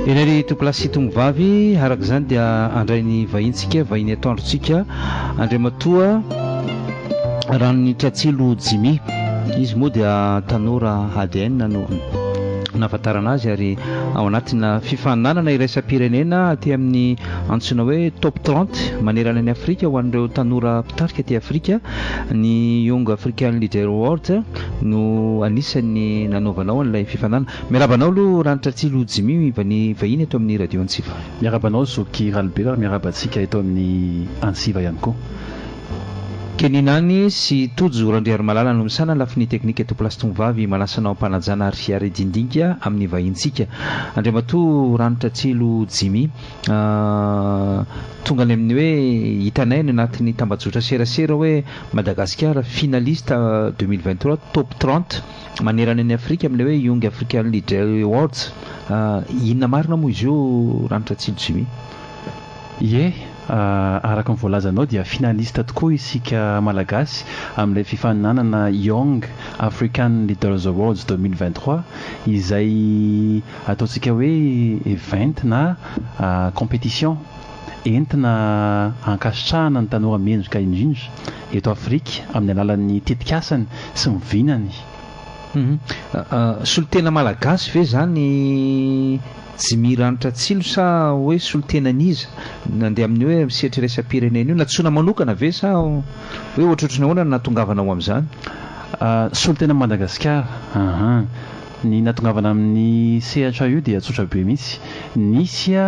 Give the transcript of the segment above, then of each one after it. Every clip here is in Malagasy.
Eny ary tompolahy sy tompovavy, araka izany dia handray ny vahintsika, vahiny atoandrontsika, Andriamatoa Ranitratsilo Jimmy. Izy moa dia tanora ADN no nahafantarana azy ary ao anatina fifaninanana iraisam-pirenena aty amin'ny antsoina hoe Top 30 manerana an'i Afrika ho an'ireo tanora mpitarika aty Afrika, ny Young African Leader Awards no anisan'ny nanaovanao an'ilay fifaninanana. Miarahaba anao aloha Ranitratsilo Jimmy ny vahiny eto amin'ny Radio Antsiva. Miarahaba anao Zoky Ralibera ary miarahaba antsika eto amin'ny Antsiva ihany koa. Kenny Nany sy Tojo Randriarimalala no misahana ny lafiny teknika eto Place Tongovavy manasa anao am-panajana ary hiara-hidindinika amin'ny vahintsika Andriamatoa Ranitratsilo Jimmy. Tonga any amin'ny hoe hitanay any anatin'ny tambajotra serasera hoe Madagasikara finaliste 2023 top 30 manerana an'i Afrika amin'ilay hoe Young African Leader Awards. Inona marina moa izy io Ranitratsilo Jimmy? Ie, araka ny voalazanao dia finaliste tokoa isika Malagasy amin'ilay fifaninanana Young African Leaders Awards 2023 izay ataontsika hoe event na competition entina ankasitrahana ny tanora mendrika indrindra eto Afrika amin'ny alalan'ny tetikasany sy ny vinany. Solontena malagasy ve izany Jimmy Ranitra Tsilo sa hoe solontenan'iza nandeha amin'io hoe sehatra iraisam-pirenena io? Nantsoina manokana ve sa hoe ohatrohatry ny ahoana no nahatongavana ho amin'izany? Solontenan'i Madagasikara, aha. Ny nahatongavana amin'ny sehatra io dia tsotra be mihitsy. Nisy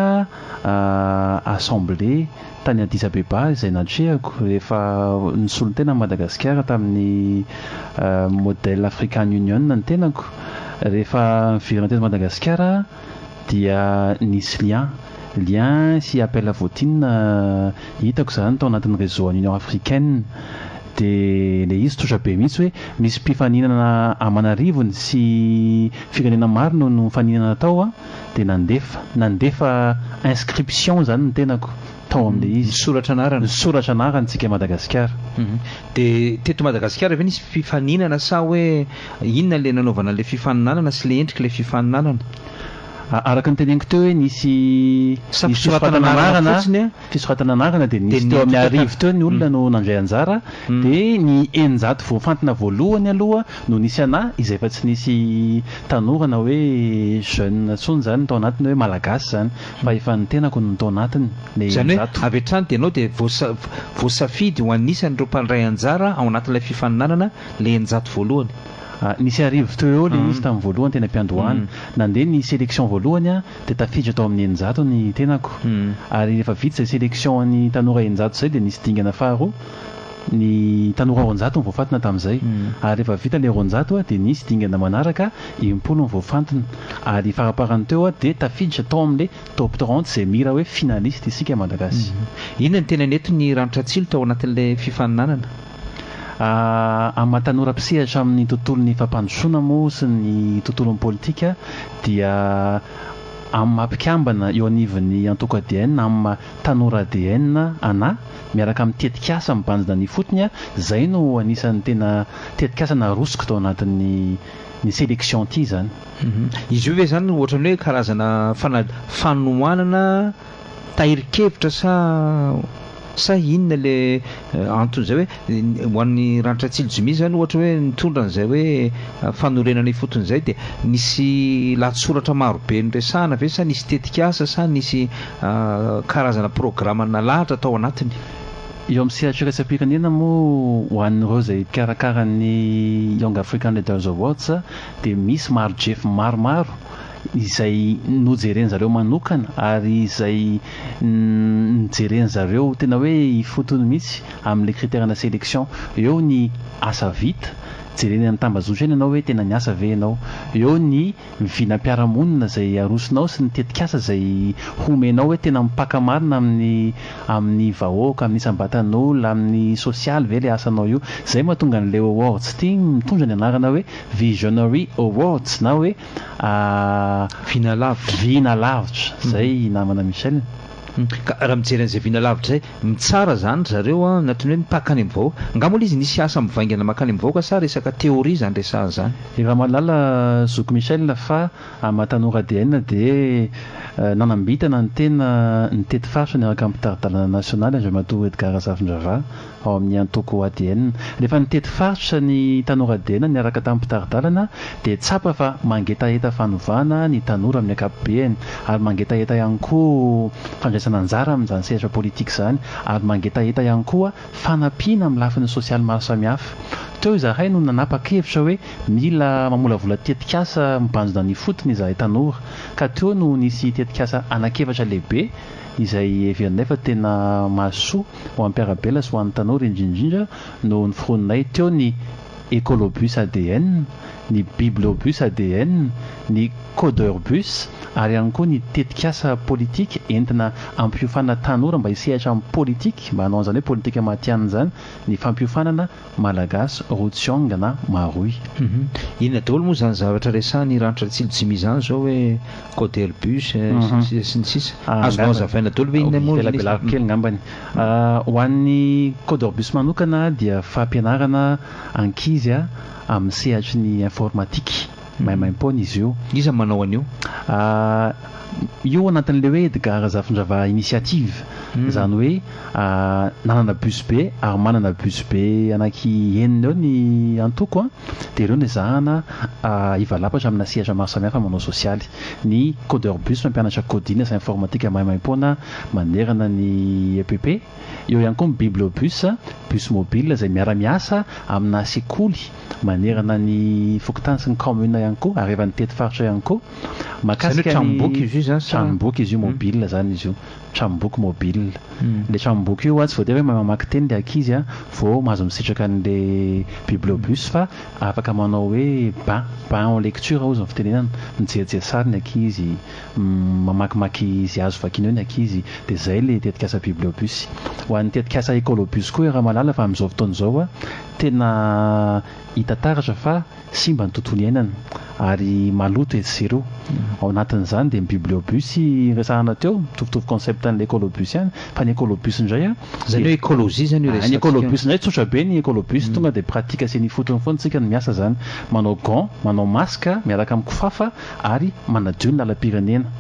assemblée tany Addis Abeba izay natrehako rehefa nisolo tena an'i Madagasikara tamin'ny Model African Union ny tenako. Rehefa niverina teto Madagasikara dia nisy lien, lien sy appel à voting hitako izany tao anatin'ny réseau an'ny Union Africaine. Dia ilay izy tsotra be mihitsy hoe misy mpifaninana aman'arivony sy firenena maro no nifaninana tao an, dia nandefa, nandefa inscription izany ny tenako tao amin'ilay izy. Nisoratra anarana. Nisoratra anarana isika Madagasikara. Dia teto Madagasikara ve nisy fifaninana sa hoe inona ilay nanaovana ilay fifaninanana sy ilay endrik'ilay fifaninanana? Araka ny teneniko teo hoe nisy Sa nisy fisoratana fisoratana anarana anarana, fotsiny a? fisoratana anarana dia Dia nisy teo amin'ny niditra arivo teo ny olona no nandray anjara dia ny 600 voafantina voalohany aloha no nisy anà izay efa tsy nisy tanora na hoe jeune intsony izany tao anatiny hoe malagasy izany fa efa ny tenako no tao anatiny ilay Izany hoe 600. avy hatrany dia ianao dia voasa voasafidy ho anisan'ireo mpandray anjara ao anatin'ilay fifaninanana ilay 600 voalohany. Nisy arivo teo eo ilay izy tamin'ny voalohany teny am-piandohana. Nandeha ny sélection voalohany aho dia tafiditra tao amin'ny 600 ny tenako. Ary rehefa vita izay sélection an'ny tanora 600 izay dia nisy dingana faharoa, ny tanora 200 no voafantina tamin'izay. Ary rehefa vita ilay 200 dia nisy dingana manaraka 60 no voafantina. Ary faraparany teo aho dia tafiditra tao amin'ilay top 30 izay mira hoe finaliste isika Malagasy. Inona no tena nentin'ny Ranotratsilo tao anatin'ilay fifaninanana? Amin'ny maha tanora mpisehatra amin'ny tontolon'ny fampandrosoana moa sy ny tontolon'ny politika dia amin'ny maha mpikambana eo anivon'ny antoko ADN, amin'ny maha tanora ADN anà miaraka amin'ny tetikasa mibanjina ny ifotony, izay no anisan'ny tena tetikasa narosoko tao anatin'ny ny sélection ity izany. Izy io ve izany ohatran'ny hoe karazana fanohanana Tahirin-kevitra sa sa inona le anton'izay hoe ho an'ny Ranitratsilo Jimmy zany ohatra hoe nitondra an'izay hoe fanorenana ifotony izay dia nisy lahatsoratra maro be noresahana ve sa nisy tetikasa sa nisy karazana programa nalahatra tao anatiny? Eo amin'ny sehatra iraisam-pirenena moa ho an'ireo izay mpikarakara ny Young African Leaders Awards dia misy mari-drefy maromaro izay nojeren zareo manokana ary izay nijeren zareo tena hoe ifotony mihitsy amin'ilay critère-na sélection. Eo ny asa vita, jerena eny amin'ny tambazotra eny ianao hoe tena niasa ve ianao. Eo ny vinam-piarahamonina izay arosonao sy ny tetikasa izay homenao hoe tena mipaka marina amin'ny amin'ny vahoaka, amin'ny isam-batan'olona, amin'ny sosialy ve ilay asanao io. Izay mahatonga an'ilay awards ity mitondra ny anarana hoe Visionary Awards na hoe Vina lavitra. Vina lavitra. Zay namana Michel. Ka raha mijery an'izay vina lavitra izay, mitsara izany ry zareo an, anatin'ny hoe mipaka any amin'ny vahoaka. Angaha moa ilay izy nisy asa mivaingana mankany amin'ny vahoaka sa resaka théorie izany resahana izany? Efa mahalala zoky Michel fa amin'ny maha tanora ADN dia nanambitana ny tena nitety faritra niaraka amin'ny mpitari-dalana nasionaly Andriamatoa Edgar Razafindravahy ao amin'ny antoko ADN. Rehefa nitety faritra ny tanora ADN niaraka tamin'ny mpitari-dalana dia tsapa fa mangetaheta fanovana ny tanora amin'ny ankapobeany ary mangetaheta ihany koa fandraisana anjara amin'izany sehatra politika izany ary mangetaheta ihany koa fanampiana amin'ny lafiny sosialy maro samihafa. Teo izahay no nanapa-kevitra hoe mila mamolavola tetikasa mibanjina ny ifotony izahay tanora ka teo no nisy tetikasa anankiefatra lehibe izay heverinay fa tena mahasoa ho an'ny mpiara-belona sy ho an'ny tanora indrindra indrindra no noforoninay teo ny Ecolobus ADN, ny Bibliobus ADN, ny Codeurbus ary ihany koa ny tetikasa politika entina hampiofanana tanora mba hisehatra amin'ny politika, mba hanao an'izany hoe politika matihanina izany, ny fampiofanana Malagasy Roots Young na Maroy. Inona daholo moa izany zavatra resahan'i Ranitra Tsilotsimy izany izao hoe Coder bus sy ny sisa sy ny sisa. Azonao hazavaina daholo ve inona moa ilay izy? Velabelariko kely angambany. Ho an'ny Coder bus manokana dia fampianarana ankizy amin'ny sehatry ny informatique maimaimpoana izy io. Iza no manao an'io? Io ao anatin'ilay hoe Edgar Razafindravaha Initiative. Izany hoe nanana bus be ary manana bus be anaky enina eo ny antoko dia ireo no ezahana hivalapatra amina sehatra maro samihafa manao sosialy. Ny codeur bus mampianatra coding sy informatique maimaimpoana manerana ny EPP. Eo ihany koa ny bibliobus, bus mobile izay miara-miasa amina sekoly manerana ny fokontany sy ny kaominina ihany koa ary efa nitety faritra ihany koa. Izany hoe tranomboky izy io izany sa? Tranomboky izy io, mobile izany izy io. Tranomboky mobile. Ilay tranomboky io tsy voatery hoe mahay mamaky teny ilay ankizy vao mahazo misitraka an'ilay bibliobus fa afaka manao hoe bain, bain en lecture hozy ny fitenenana, mijerijery sary ny ankizy, mamakimaky izay azo vakiana eo ny ankizy, dia izay ilay tetikasa bibliobus. Ho an'ny tetikasa ecolobus koa iaraha-mahalala fa amin'izao fotoana izao tena hita taratra fa Simba ny tontolo iainana ary maloto etsy sy eroa. Ao anatin'izany dia ny bibliobus resahana teo, mitovitovy concept an'ilay ecolobus ihany, fa ny ecolobus indray an, Izany hoe écologie izany io Ny resahantsika io. ecolobus indray tsotra be ny ecolobus, tonga dia pratique sy eny ifotony foana tsika no miasa izany. Manao gants, manao masque miaraka amin'ny kofafa ary manadio ny lalam-pirenena.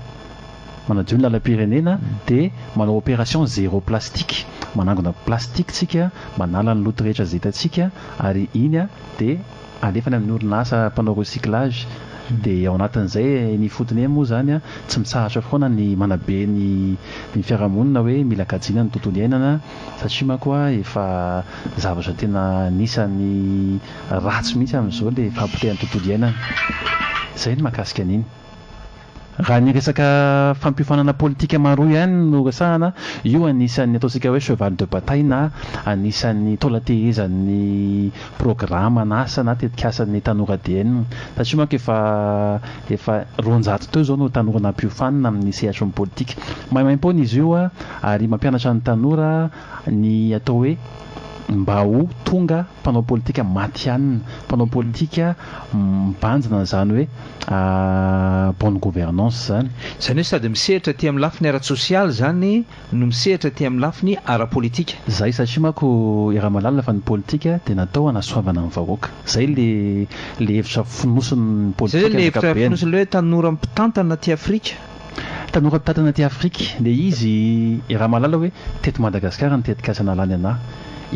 Manadio ny lalam-pirenena dia manao opération zéro plastique, manangona plastique tsika, manala ny loto rehetra izay hitantsika ary iny an, dia alefa any amin'ny orinasa mpanao recyclage dia ao anatin'izay eny ifotony eny moa izany tsy mitsahatra foana ny manabe ny ny fiarahamonina hoe mila kajiana ny tontolo iainana satria manko efa zavatra tena anisan'ny ratsy mihitsy amin'izao ilay fahapotehan'ny tontolo iainana. Izay ny mahakasika an'iny. Raha ny resaka fampiofanana politika maroa ihany no resahana, io anisan'ny ataontsika hoe cheval de bataille na anisan'ny taolan-tehezan'ny programan'asa na tetikasan'ny tanora ADN. Satria manko efa efa 200 teo izao no tanora nampiofanina amin'ny sehatry ny politika. Maimaimpoana izy io ary mampianatra ny tanora ny atao hoe mba ho tonga mpanao politika matihanina, mpanao politika mibanjina an'izany hoe bonne gouvernance izany. Izany hoe sady misehatra aty amin'ny lafiny ara-tsosialy izany no misehatra aty amin'ny lafiny ara-politika. Izay satria manko iaraha-mahalala fa ny politika dia natao hanasoavana ny vahoaka. Izay le le hevitra fonosin'ny Izay politika le amin'ny hevitra ankapobeny. fonosin'ilay hoe tanora mpitantana aty Afrika. Tanora mpitantana aty Afrika. Le izy iaraha-mahalala hoe teto Madagasikara ny tetikasa nalany anah.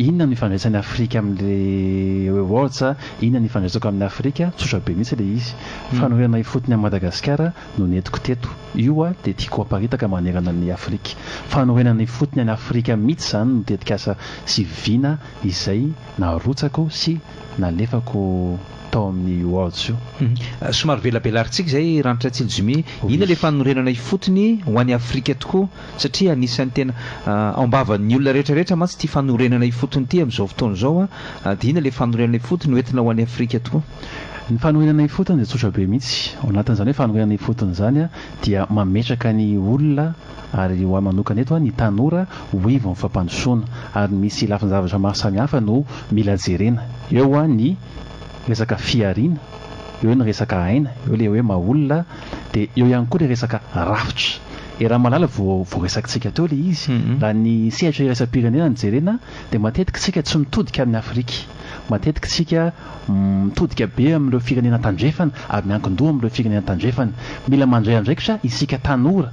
Inona no ifandraisan'i Afrika amin'le Awards? Inona no ifandraisako amin'i Afrika? Tsotra be mihitsy ilay izy. Fanoherana ifotony an'i Madagasikara no nentiko teto. Io dia tiako haparitaka manerana an'i Afrika. Fanorenana ifotony an'i Afrika mihitsy izany no tetikasa sy vina izay narotsako sy nalefako tao amin'ny Awards io. Somary velabelarintsika izay Ranitra Tsinjomia. Inona ilay fanorenana ifotony ho an'i Afrika tokoa? Satria anisan'ny tena ao am-bavan'ny olona rehetra rehetra mantsy ity fanorenana ifotony ity amin'izao fotoana izao. Dia inona ilay fanorenana ifotony hoentina ho an'i Afrika tokoa? Ny fanorenana ifotony dia tsotra be mihitsy. Ao anatin'izany hoe fanorenana ifotony izany dia mametraka ny olona ary ho ahy manokana eto ny tanora ho ivon'ny fampandrosoana. Ary misy lafin-javatra maro samihafa no mila jerena. Eo ny resaka fihariana, eo ny resaka aina, eo ilay hoe maha olona, dia eo ihany koa ilay resaka rafitra. Iaraha-mahalala vao voaresakitsika teo ilay izy, raha ny sehatra iraisam-pirenena no jerena dia matetika isika tsy mitodika amin'i Afrika. Matetika isika mitodika be amin'ireo firenena tandrefana ary miankin-doha amin'ireo firenena tandrefana. Mila mandray andraikitra isika tanora,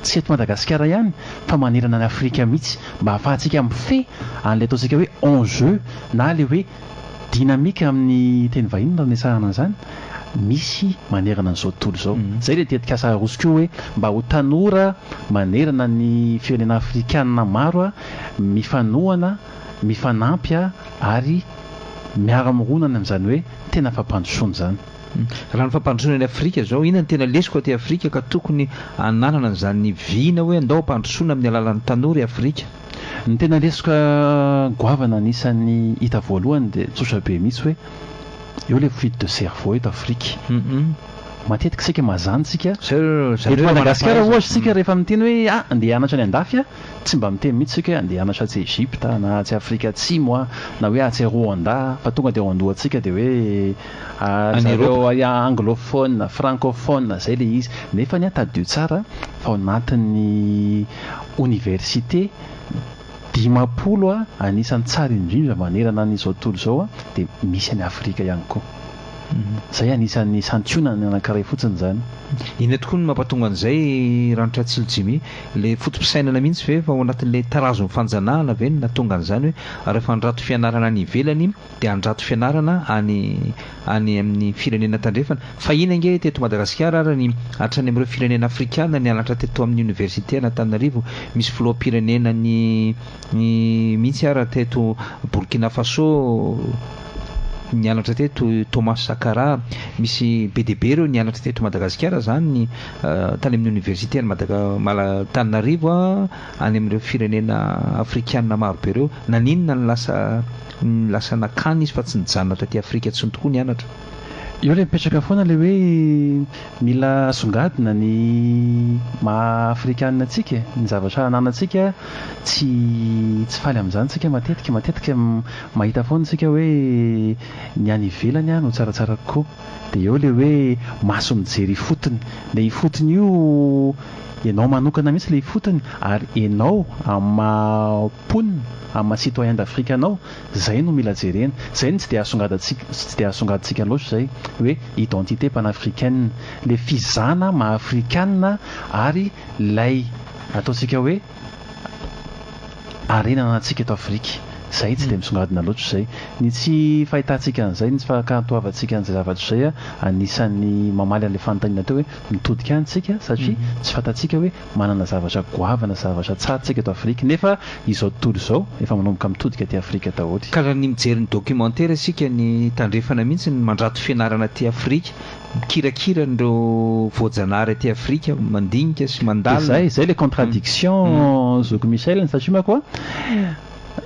tsy eto Madagasikara ihany fa manerana an'i Afrika mihitsy mba hahafahantsika mifehy an'ilay ataontsika hoe enjeu na ilay hoe dynamique amin'ny teny vahiny raha resahana an'izany, misy manerana an'izao tontolo izao. Izay ilay tetikasa aroso koa hoe mba ho tanora manerana ny firenena afrikana maro mifanohana, mifanampy ary miara-mirona any amin'izany hoe tena fampandrosoana izany. Raha ny fampandrosoana any Afrika izao, inona no tena lesoka aty Afrika ka tokony hananana an'izany vina hoe andao hampandrosoana amin'ny alalan'ny tanora i Afrika? Ny tena lesoka goavana anisan'ny hita voalohany dia tsotra be mihitsy hoe eo ilay fuite de cerveau eto Afrika. Matetika isika mazàna isika, eto Madagasikara ohatra isika rehefa miteny hoe ah andeha hianatra any andafy aho, tsy mba miteny mihitsy isika hoe andeha hianatra atsy Egypte na atsy Afrika Atsimo aho na hoe atsy Rwanda fa tonga dia ao an-dohantsika dia hoe ry zareo anglophone, francophone, izay ilay izy. Nefa anie tadidio tsara fa ao anatin'ny oniversite 50 anisan'ny tsara indrindra manerana an'izao tontolo izao dia misy any Afrika ihany koa. Izay anisan'ny santionany anankiray fotsiny izany. Inona tokoa no mampatonga an'izay Ranitratsilo Jimmy? Ilay foto-pisainana mihitsy ve fa ao anatin'ilay tarazon'ny fanjanahana ve no nahatonga an'izany hoe rehefa handrato fianarana any ivelany dia handrato fianarana any any amin'ny firenena tandrefana? Fahiny ange teto Madagasikara ary ny hatrany amin'ireo firenena afrikana nianatra teto amin'ny oniversite an'Antananarivo, misy filoham-pirenena ny ny mihitsy ara teto Burkina Faso nianatra teto Thomas Sankara, misy be dia be ireo nianatra teto Madagasikara zany tany amin'ny oniversite any Madaga Mala Antananarivo any amin'ireo firenena afrikana maro be ireo. Naninona no lasa lasa nakany izy fa tsy nijanona taty Afrika intsony tokoa nianatra? Eo ilay mipetraka foana ilay hoe mila asongadina ny maha afrikana antsika e, ny zavatra ananantsika tsy tsy faly amin'izany isika matetika, matetika mahita foana isika hoe ny any ivelany no tsaratsara kokoa, dia eo ilay hoe maso mijery ifotony, ilay ifotony io ianao manokana mihitsy ilay ifotony ary ianao amin'ny maha mponina, amin'ny maha citoyen d'Afrique anao Zay no mila jerena. Zay no tsy dia asongadantsika tsy dia asongadintsika loatra zay hoe identité panafricaine. Le fizana maha afrikana ary lay ataontsika hoe harena ananantsika eto Afrika. Zay tsy dia misongadina loatra zay. Ny tsy fahitantsika an'izay, ny tsy fankatoavantsika an'izay zavatra izay anisan'ny mamaly an'ilay fanontaniana teo hoe mitodika any tsika satria tsy fantatsika hoe Manana zavatra goavana, zavatra tsara tsika eto Afrika, nefa izao tontolo izao efa manomboka mitodika aty Afrika daholo. Ka raha ny mijery ny documentaire isika ny tandrefana mihitsy ny mandrato fianarana aty Afrika, mikirakira an'ireo voajanahary aty Afrika, mandinika sy Dia mandalina. zay, zay le contradiction zoky Michel satria manko a,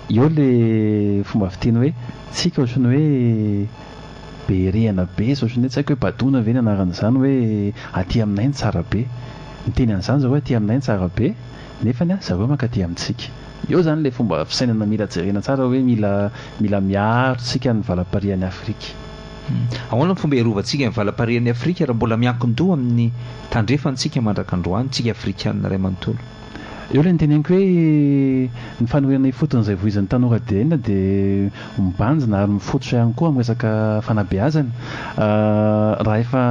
eo le fomba fiteny hoe tsika ohatran'ny hoe be rehana be sy ohatran'ny hoe tsy haiko hoe badoana ve ny anaran'izany hoe aty aminay ny tsara be. Miteny an'izany zareo hoe aty aminay ny tsara be nefany a zareo mankaty amintsika. Eo izany ilay fomba fisainana mila jerena tsara hoe mila mila miaro tsika ny valamparian'i Afrika. Ahoana ny fomba hiarovantsika ny valamparian'i Afrika raha mbola miankin-doha amin'ny tandrefana tsika mandrak'androany, tsika Afrikanina iray manontolo? Eo ilay noteneniko hoe ny fanoherana ifotony izay voizin'ny tanora ADN dia mibanjina ary mifototra ihany koa amin'ny resaka fanabeazana. Raha efa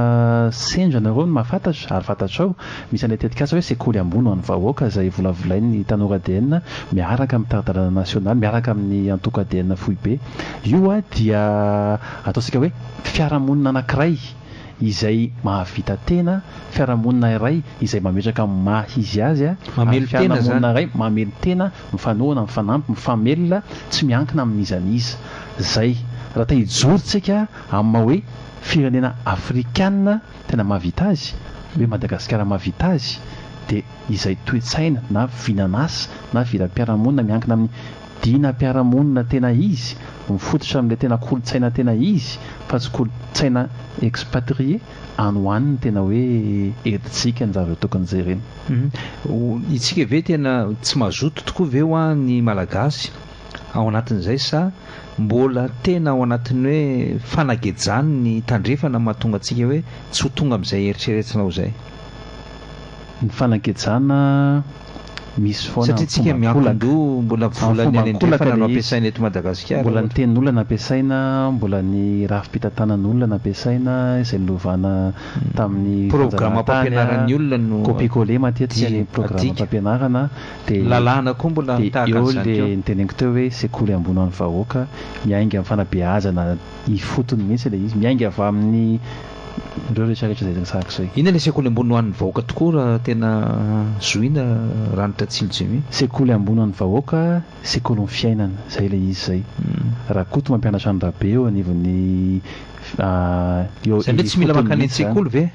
sendra nareo ny mahafantatra ary fantatrao, misy an'ilay tetikasa hoe sekoly ambony ho an'ny vahoaka izay volavolain'ny tanora ADN miaraka amin'ny tari-dalana nasionaly, miaraka amin'ny antoko ADN foibe. Io dia ataontsika hoe fiarahamonina anankiray. izay mahavita tena, fiarahamonina iray izay mametraka ny maha izy azy, ary fiarahamonina iray mamelon-tena, mifanohana, mifanampy, mifamelona, tsy miankina amin'iza n'iza. Izay. Raha te hijoro tsika amin'ny maha hoe firenena afrikana tena mahavita azy, hoe Madagasikara mahavita azy, dia izay toe-tsaina na vinan'asa na vinam-piarahamonina miankina amin'ny Dinam-piarahamonina tena izy, mifototra amin'ilay tena kolontsaina tena izy fa tsy kolontsaina expatrié any ho any ny tena hoe entintsika ny zavatra tokony jerena. Isika ve tena tsy mazoto tokoa ve hoa ny Malagasy ao anatin'izay sa mbola tena ao anatin'ny hoe fanagejany ny tandrefana mahatonga antsika hoe tsy ho tonga amin'izay eritreretinao izay? Ny fanagejana misy foana Satria tsika amin'ny fomba ankolaka. miankin-doha mbola Amin'ny volan'ny fomba any ankolaka andrefana no ilay izy. ampiasaina eto Madagasikara Mbola ny ohatra. tenin'olona no ampiasaina, mbola ny rafi-pitantanan'olona no ampiasaina izay nolovana tamin'ny Programme fanjanahantany, mpampianaran'ny olona no copier-coller matetika ny di- programme adika. mpampianarana dia Lalàna koa mbola dia tahaka eo an'izany le koa. niteneniko teo hoe sekoly ambony ho an'ny vahoaka miainga amin'ny fanabeazana ifotony mihitsy ilay izy, miainga avy amin'ny ireo rehetra rehetra izay resahako izay. Inona ilay sekoly ambony ho an'ny vahoaka tokoa raha tena zohiana Ranitra Tsilo Jimmy? Sekoly ambony ho an'ny vahoaka, sekolin'ny fiainana, izay ilay izy izay. Rakoto mampianatra an'i Rabe eo anivon'ny eo Izany hoe tsy mila ifotony mankany mihitsy izany. an-tsekoly ve?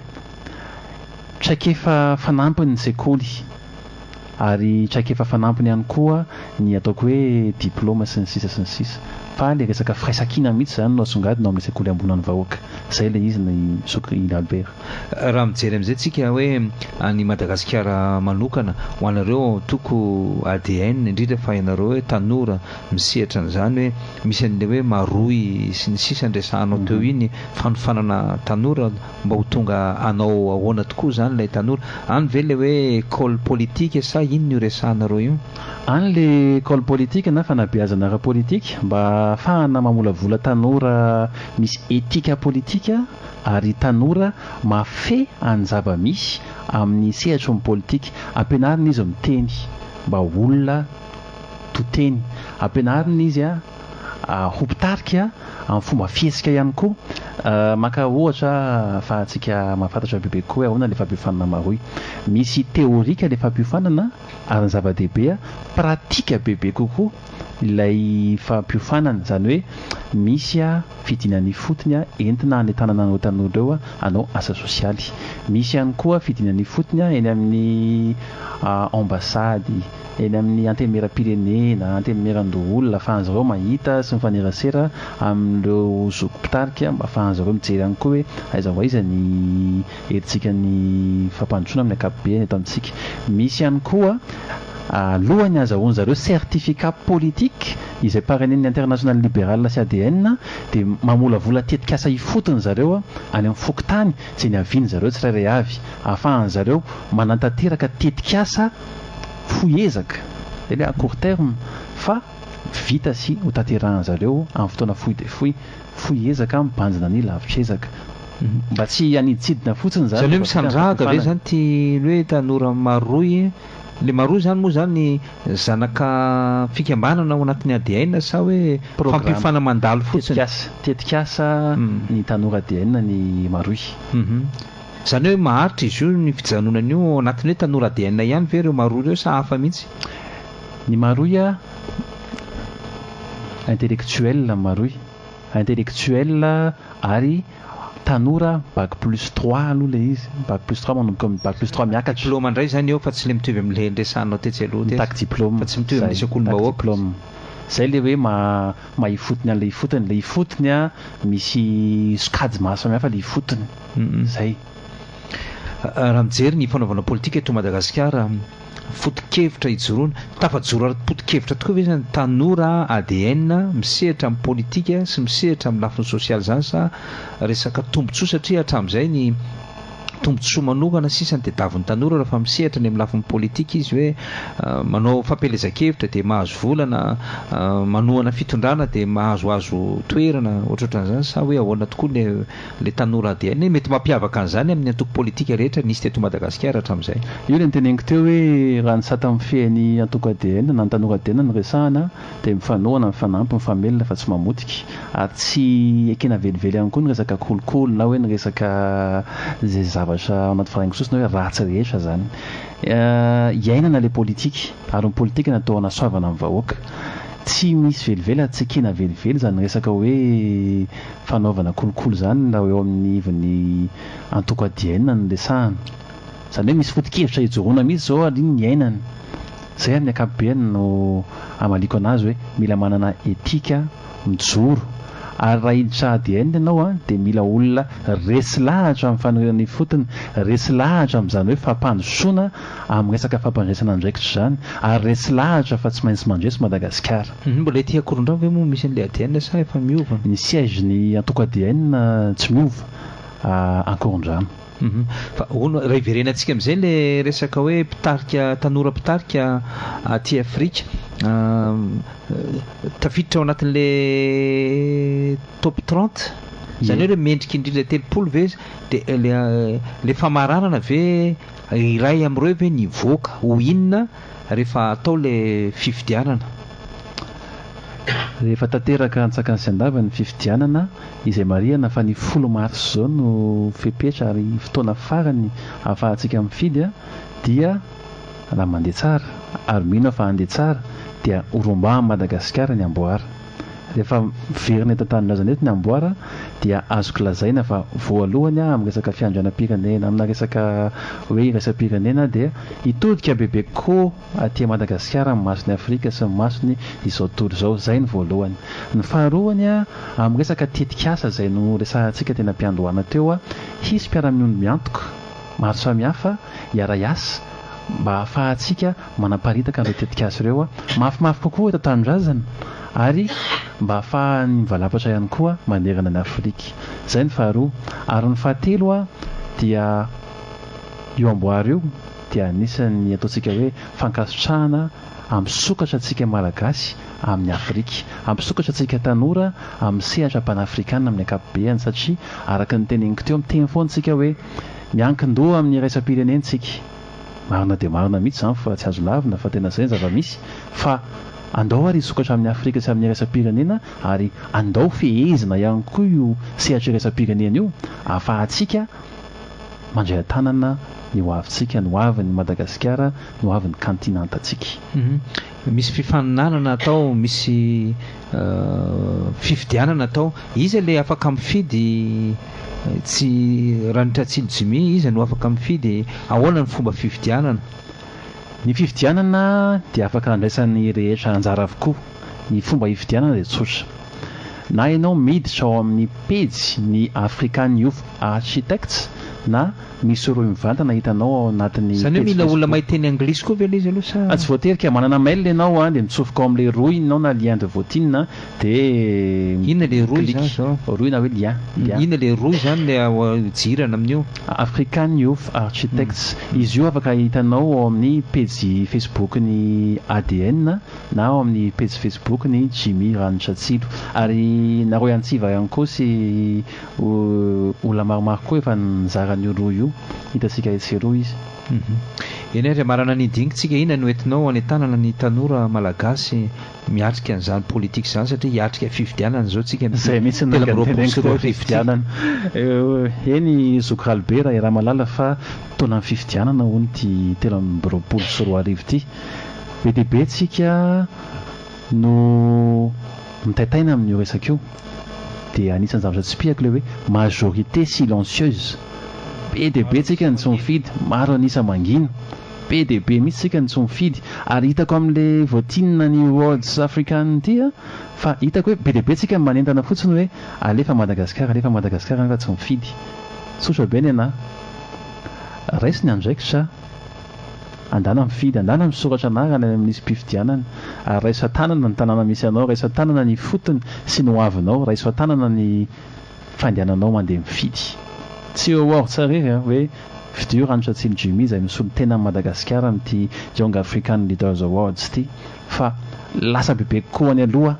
Traikefa fanampiny ny sekoly ary traikefa fanampiny ihany koa ny ataoko hoe diplaoma sy ny sisa sy ny sisa. Fa ilay resaka firaisankina mihitsy izany no asongadina ao amin'ilay sekoly ambony an'ny vahoaka. Izay ilay izy ny zoky Albert. Raha mijery amin'izay tsika hoe any Madagasikara manokana, ho anareo antoko ADN, indrindra fa ianareo hoe tanora misehatra an'izany hoe misy an'ilay hoe maroy sy ny sisa niresahanao teo iny, fanofanana tanora mba ho tonga hanao ahoana tokoa izany ilay tanora. Any ve ilay hoe école politique sa inona io resahanareo io? Any ilay école politique na fanabeazana ara-politika mba ahafahana mamolavola tanora misy éthique politique ary tanora mahafehy any zava-misy amin'ny sehatry ny politika. Ampianarina izy miteny mba ho olona to teny. Ampianarina izy ho mpitarika amin'ny fomba fihetsika ihany koa. Maka ohatra ahafahantsika mahafantatra bebe kokoa hoe ahoana ilay fampiofanana Maroy. Misy théorique ilay fampiofanana ary ny zava-dehibe pratique bebe kokoa ilay fampiofanana. Izany hoe misy fidinana ifotony entina hanentanana an'ireo tanora ireo hanao asa sosialy. Misy ihany koa fidinana ifotony eny amin'ny ambassade, eny amin'ny antenimieram-pirenena, antenimierandoholona ahafahan'izy ireo mahita sy mifanerasera amin'ireo zoky mpitarika mba ahafahan'izy ireo mijery ihany koa hoe aiza ho aiza ny herijika ny fampandrosoana amin'ny ankapobeny eto amintsika. Misy ihany koa alohan'ny hazahoan'izy ireo certificat politique izay parrainen'ny International Liberal sy ADN dia mamolavola tetikasa ifotony zareo any amin'ny fokontany izay niavian'izy ireo tsirairay avy ahafahan'izy ireo manatanteraka tetikasa fohy ezaka, izay ilay à court terme, fa vita sy ho tanterahan zareo amin'ny fotoana fohy dia fohy, fohy ezaka mibanjina ny lavitr'ezaka. Mba tsy hanidintsidina fotsiny izany Izany hoe rehefa vita ny misandrahaka ve fampiofanana. izany ity hoe tanora maroy? Ilay maroy izany moa izany zanaka fikambanana ao anatin'ny ADN sa hoe Programme, fampiofana mandalo fotsiny? tetikasa, tetikasa ny tanora ADN ny maroy. Izany hoe maharitra izy io ny fijanonana io ao anatin'ny hoe tanora ADN ihany ve ireo maroy ireo sa hafa mihitsy? Ny maroy a, intellectuel ny maroy, intellectuel ary tanora bac plus trois aloha ilay izy, bac plus trois manomboka amin'ny bac plus trois miakatra. Diplôme indray izany eo fa tsy ilay mitovy amin'ilay niresahanao tetsy aloha tetsy. Mitaky diplôme, Fa tsy mitovy amin'ilay izay, mitaky sekolim-bahoaka. diplôme. Izay ilay hoe maha maha ifotony an'ilay ifotony, ilay ifotony a misy sokajy maro samihafa ilay ifotony. Zay. Raha mijery ny fanaovana politika eto Madagasikara, foto-kevitra ijoroana, tafajoro ara-poto-kevitra tokoa ve izany tanora ADN misehatra amin'ny politika sy misehatra amin'ny lafiny sosialy izany sa resaka tombontsoa satria hatramin'izay ny tombontsoa manokana sisa no tadiavin'ny tanora rehefa misehatra any amin'ny lafiny politika izy hoe manao fampielezan-kevitra dia mahazo vola na manohana fitondrana dia mahazoazo toerana ohatrohatran'izany sa hoe ahoana tokoa ny Ilay tanora ADN mety mampiavaka an'izany amin'ny antoko politika rehetra nisy teto Madagasikara hatramin'izay. Io ilay noteneniko teo hoe raha ny sata mifehy ny antoko ADN na ny tanora ADN no resahana dia mifanohana, mifanampy, mifamelona fa tsy mamotika. Ary tsy ekena velively ihany koa ny resaka kolikoly na hoe ny resaka izay zavatra ao anaty varaingo sosona hoe ratsy rehetra izany. Iainana ilay politika ary ny politika natao hanasoavana ny vahoaka. Tsy misy velively ary tsy ekena velively izany resaka hoe fanaovana kolikoly izany raha eo amin'ny ivon'ny antoko ADN no resahana. Izany hoe misy foto-kevitra ijoroana mihitsy izao ary iny niainana. Izay amin'ny ankapobeny no hamaliako an'azy hoe mila manana etika mijoro. Ary raha hiditra ADN ianao dia mila olona resy lahatra amin'ny fanoherana ifotony, resy lahatra amin'izany hoe fampandrosoana amin'ny resaka fampandraisana andraikitra izany ary resy lahatra fa tsy maintsy mandresy Madagasikara. Mbola ety Ankorondrano ve moa misy an'ilay ADN sa efa miova? Ny siège ny antoko ADN tsy miova. Ankorondrano. Fa hono, raha hiverenantsika amin'izay ilay resaka hoe mpitarika, tanora mpitarika aty Afrika, tafiditra ao anatin'ilay top 30, izany hoe ireo mendrika indrindra 30 ve dia ilay famaranana ve iray amin'ireo ve ny hivoaka ho inona rehefa atao ilay fifidianana? Rehefa tanteraka antsakany sy andavany ny fifidianana, izay marihana fa ny folo marsa izao no fepetra ary fotoana farany ahafahantsika mifidy dia raha mandeha tsara ary mino aho fa handeha tsara dia ho rombahan'i Madagasikara ny amboara. Rehefa miverina eto an-tanindrazana eto ny amboara dia azoko lazaina fa voalohany aho amin'ny resaka fiandrianam-pirenena, amina resaka hoe iraisam-pirenena dia hitodika bebe kokoa aty Madagasikara ny mason'i Afrika sy ny masony izao tontolo izao. Izay ny voalohany. Ny faharoany, amin'ny resaka tetikasa izay noresahantsika teny am-piandohana teo, hisy mpiara-miombon-miantoka maro samihafa hiara-hiasa mba hahafahantsika manaparitaka an'ireo tetikasa ireo mafimafy kokoa eto an-tanindrazana ary mba hahafahany mivalapatra ihany koa manerana an'i Afrika. Izay ny faharoa. Ary ny fahatelo dia io amboara io dia anisan'ny ataontsika hoe fankasitrahana hampisokatra antsika Malagasy amin'i Afrika, hampisokatra antsika tanora amin'ny sehatra panafrikana amin'ny ankapobeany satria araka ny teneniko teo, miteny foana isika hoe miankin-doha amin'ny iraisam-pirenena isika. Marina dia marina mihitsy izany fa tsy azo lavina fa tena izay ny zava-misy fa andao ary hisokatra amin'i Afrika sy amin'ny iraisam-pirenena ary andao fehezina ihany koa io sehatra iraisam-pirenena io ahafahantsika mandray an-tanana ny ho avintsika, ny ho avin'i Madagasikara, ny ho avin'ny kantinantantsika. Misy fifaninanana atao, misy fifidianana atao. Iza ilay afaka mifidy tsy Ranitratsilo Jimmy, iza no afaka mifidy, ahoana ny fomba fifidianana? Ny fifidianana dia afaka andraisan'ny rehetra anjara avokoa. Ny fomba hifidianana dia tsotra. Na ianao miditra ao amin'ny pejy ny African Youth Architects na misy rohy mivantana hitanao ao anatin'ny Izany hoe pejy mila olona Facebook. mahay teny anglisy koa ve ilay izy aloha sa? Tsy voatery ka, manana mail ianao an, dia mitsofoka ao amin'ilay rohy ianao na lien de voting dia Inona ilay rohy mi-clique. izany izao? Rohy na hoe lien, lien. Inona ilay rohy izany ilay ao jirana amin'io? African Youth Architects. Izy io afaka hitanao ao amin'ny pejy Facebook-n'ny ADN na ao amin'ny pejy Facebook ny Jimmy Ranotratsilo. Ary nareo Antsiva ihany koa sy olona maromaro koa efa nizara an'io rohy io. Hitantsika etsy sy eroa izy. Eny ary, hamarana ny dinika-tsika, inona no entinao hanentanana ny tanora malagasy miatrika an'izany politika izany satria hiatrika fifidianana izao tsika amin'ity Izay mihitsy no 2023 teneniko teo, ity. fifidianana. Eny zoky Ralibera Ramalala fa taonan'ny fifidianana hono ity 2023 ity. Be dia be tsika no mitaitaina amin'io resaka io. Dia anisan'ny zavatra tsipihako ilay hoe majorité silencieuse. Be dia be tsika no tsy mifidy, maro an'isa mangina. Be dia be mihitsy tsika no tsy mifidy. Ary hitako amin'ilay voting ny Awards African ity fa hitako hoe be dia be tsika no manentana fotsiny hoe alefa Madagasikara, alefa Madagasikara nefa tsy mifidy. Tsotra be ny anà. Raiso ny andraikitra. Andana mifidy, andana misoratra anarana any amin'ny lisi-pifidianana, ary raiso an-tanana ny tanàna misy anao, raiso an-tanana ny ifotony sy ny hoavinao, raiso an-tanana ny fandehananao mandeha mifidy. Tsy eo awards irery an, hoe fidio Ranotratsilo Jimmy izay misolo tena an'i Madagasikara amin'ity Young African Leaders Awards ity, fa lasa bebe kokoa any aloha.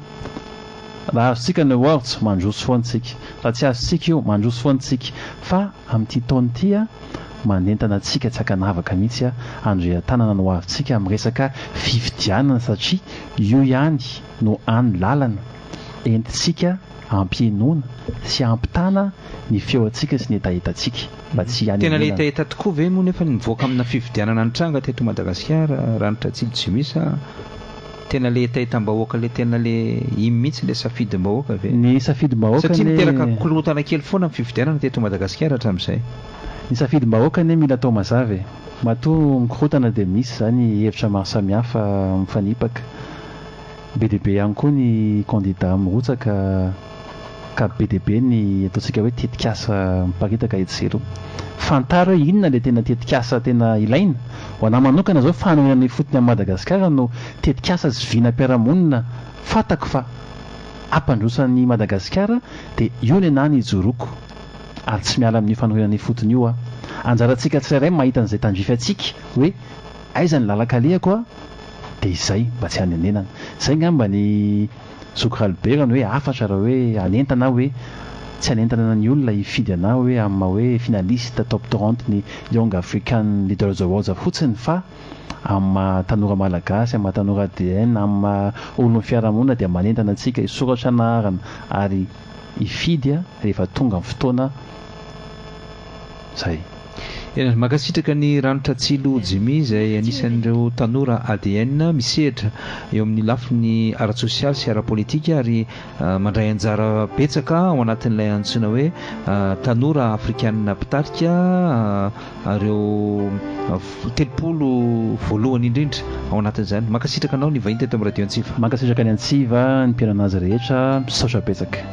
Raha azontsika ny awards, mandroso foana isika. Raha tsy azontsika io, mandroso foana isika. Fa amin'ity taona ity an, manentana antsika tsy ankanavaka mihitsy handray an-tanana ny hoavintsika amin'ny resaka fifidianana satria io ihany no hany lalana entintsika hampihenoana sy hampitana ny feontsika sy ny hetahetantsika mba tsy Tena le hanenenana. hetaheta tokoa ve moa nefa ny mivoaka amina fifidianana nitranga teto Madagasikara Ranitra Tsilo Jimmy sa tena le hetahetam-bahoaka le tena le iny mihitsy le safidim-bahoaka ve? Ny safidim-bahoaka Satria anie. niteraka korontana kely foana ny fifidianana teto Madagasikara hatramin'izay. Ny safidim-bahoaka anie mila atao mazava e! Matoa mikorontana dia misy izany hevitra maro samihafa mifanipaka. Be dia be ihany koa ny kandida mirotsaka ka be dia be ny ataontsika hoe tetikasa miparitaka etsy sy eroa. Fantaro hoe inona ilay tena tetikasa tena ilaina. Ho anà manokana izao fanorenana ifotony an'i Madagasikara no tetikasa sy vinam-piarahamonina fantako fa hampandroso an'i Madagasikara dia io ny anà no ijoroako. Ary tsy miala amin'io fanorenana ifotony io aho. Anjarantsika tsirairay mahita an'izay tandrify antsika hoe aiza ny lalan-kalehako a, dia izay mba tsy hanenenana. Izay angamba ny zoky Ralibera ny hoe hafatra raha hoe hanentana aho hoe tsy hanentana ny olona hifidy anah hoe amin'ny maha hoe finaliste top 30 ny Young African Leaders Awards fotsiny fa amin'ny maha tanora malagasy, amin'ny maha tanora ADN, amin'ny maha olon'ny fiarahamonina dia manentana antsika hisoratra anarana ary hifidy rehefa tonga ny fotoana izay. Eny, mankasitraka an'i Ranitra Tsilo Jimmy izay anisan'ireo tanora ADN misehatra eo amin'ny lafiny ara-tsosialy sy ara-politika ary mandray anjara betsaka ao anatin'ilay antsoina hoe tanora afrikanina mpitarika ireo 30 voalohany indrindra ao anatin'izany. Mankasitraka anao nivahiny teto amin'ny Radio Antsiva. Mankasitraka ny Antsiva, ny mpihaino anazy rehetra, misaotra betsaka.